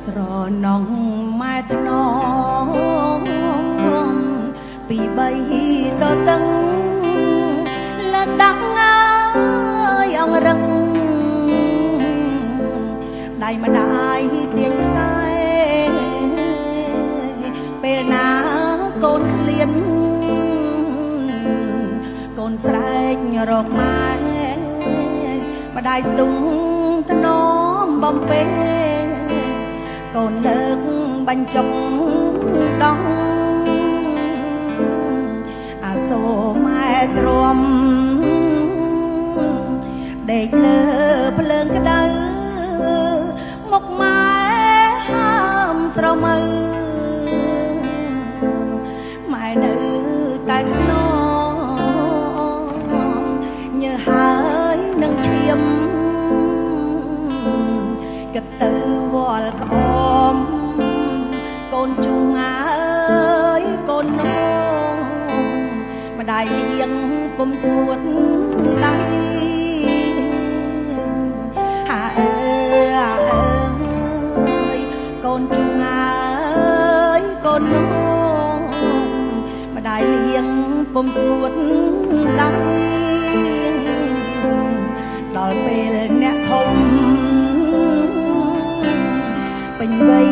ស្រណងម៉ែថ្នមពីបីតតឹងលើកដាក់អើយអងរឹងដៃម្ដាយទាញខ្សែពេលណាកូនឃ្លានកូនស្រែករកម៉ែម្ដាយស្ទុងថ្នមបំពេកូនលើកបញ្ចុកដងអាសូម៉ែទ្រាំដេកលើភ្លើងក្តៅមុខម៉ែហើមស្រមៅម៉ែនៅតែថ្នមញើហើយនឹងឈាមគិតទៅវល់ក្អមកូនជុងអើយកូននងម្ដាយលៀងពុំស្ងួតដៃហាអើអើយកូនជុងអើយកូននងម្ដាយលៀងពុំស្ងួតដៃដល់ពេលអ្នកធំពេញវ័យ